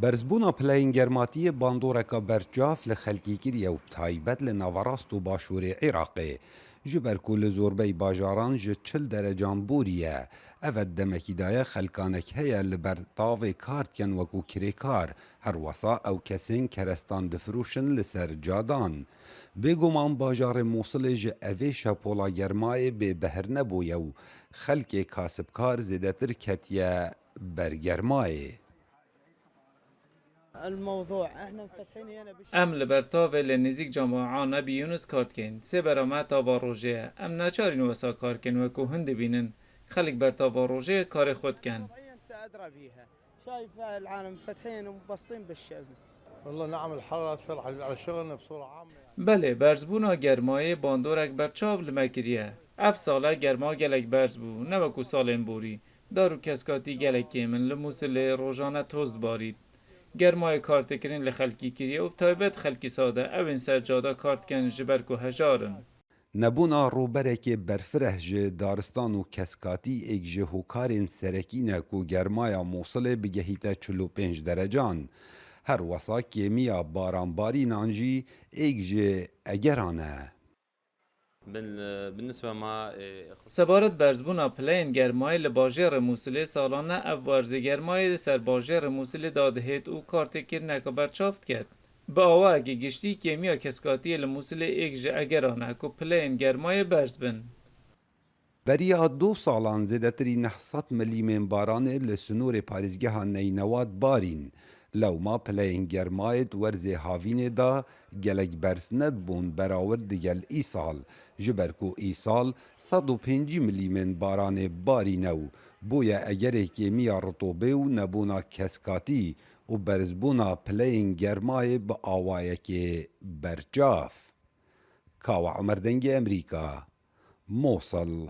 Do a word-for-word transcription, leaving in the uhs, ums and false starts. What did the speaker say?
Berzbûna pileyên germatiyê bandoreka berçav li xelkê kiriye û bi taybet li naverast û başûrê Iraqê. Ji ber ku li zorbey bajaran ji çil derecan boriye, ev demekî daye xelkanek heye li ber tavê kar dikin wekû kirêkar, herwesa ew kesên kerestan difiroşin li ser cadan. Bêguman bajarê Mosilê ji evê şepola germayê bê behr nebûye û xelkê kasibkar zêdetir ketiye ber germayê. Em li ber tavê li nêzîk Cama Nebî Yûnis kar dikeyn. Sê bera me tava rojê ye. Em neçarîn wesa kar kin, wekû hûn dibînin. Xelk ber tava rojê ye karê xwe dikin. Belê, berzbûna germayê bandorek berçav li me kiriye. Ev sale germa gelek berz bû, ne wekû salên borî. Dar û keskatî gelek kêm in. Li Mûsilê rojane toz dibarît. Germayê kartêkirin li xelkî kiriye û bi taybet xelkî sade, ew ên ser cada kar dikin ji ber ku hejar in. Nebûna rûberekê berfireh ji daristan û keskatî êk ji hokarên serekî ne ku germaya Mûsilê bigehîte çil û pênc derecan. Her wesa kêmiya baranbarînan jî êk ji egeran e. Sebaret berzbûna pileyên germayê li bajêrê Mûsilê salane ev werzê germayê li ser bajêrê Mûsilê dadihêt û kartêkirineke berçav diket. Bi awayekî giştî kêmiya keskatiyê li Mûsilê êk ji egeran e ku pileyên germayê berz bin. Beriya du salan zêdetirî neh sed milîmên baranê li sinorê parêzgeha Neynewad barîn. Lewma pileyên germayê di werzê havînê de gelek berz nedibûn berawir digel îsal, ji ber ku îsal sed û pêncî milîmên baranê barîne û bûye egerê kêmiya ritobê û nebûna keskatî û berzbûna pileyên germayê bi awayekê berçav. Kawa Omer Dengê Emerîka, Mosil.